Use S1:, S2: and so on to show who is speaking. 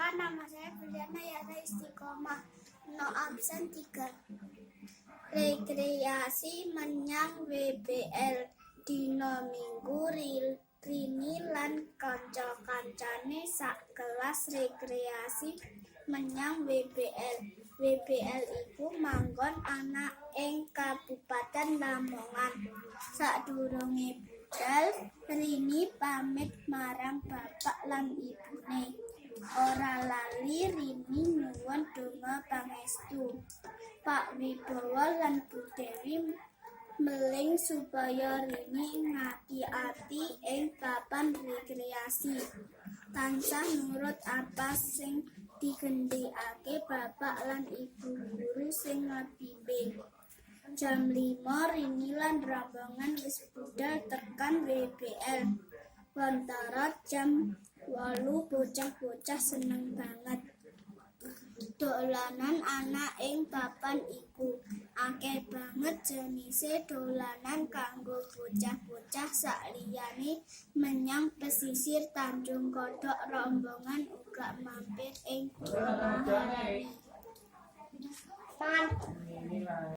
S1: Perkenalkan, nama saya Juliana Yana Istiqomah. No absen 3. Rekreasi menyang WBL. Dina Minggu, Rini lan kanca-kancane sak kelas rekreasi menyang WBL. WBL iku manggon ana ing Kabupaten Lamongan. Sadurunge budal, Rini pamit marang bapak lan ibune. Ora lali Rini nyuwun donga pangestu. Pak Wibowo lan Bu Dewi meling supaya Rini ngati-ati ing papan rekreasi. Tansah nurut apa sing digendikake bapak lan ibu guru sing ngebimbing. Jam 5 Rini lan rombongan wis budal tekan WBL. Wantara jam 8 bocah-bocah seneng banget. Dolanan ana ing papan iku. Akeh banget jenise dolanan kanggo bocah-bocah. Saliyane menyang pesisir Tanjung Kodok, rombongan uga mampir ing Gua Maharani.
S2: Tangan.